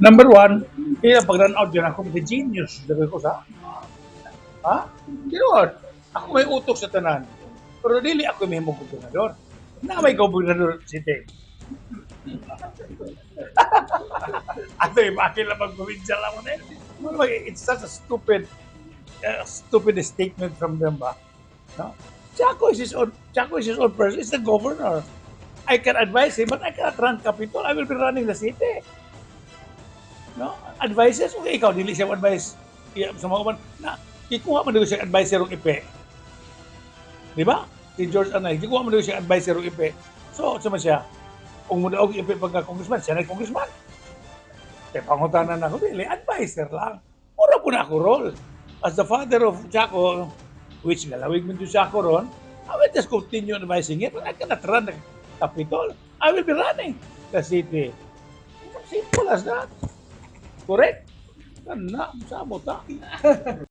Number one, kaya pag run out yun, ako the genius. Sabi ko sa, ha? Tinuod, ako may utok sa tanan. Pero dili ako may gobernador. Na may gobernador city. Ato, bakit lang mag-provincial lang mo na yun? It's such a stupid statement from them ba? No? Chaco is his own person. He's the governor. I can advise him, but I cannot run Capitol. I will be running the city. No? Advices? Okay, ikaw, dili siya advice. Iya, sa mga uban, na, ikuha man daw siya adviser og ipe. Di ba? Si George Anay, ikuha man daw siya adviser og ipe. So, sama siya, kung mudaog ipe pagka congressman, siya na congressman. Kaya pangutanan ako, dili, adviser lang. Mura po na ako role. As the father of Chaco, which galawig man to Chaco ron, I will just continue advising it, but I cannot run the Capitol. I will be running the city. Simple as that. Correct? Kana, samot ta.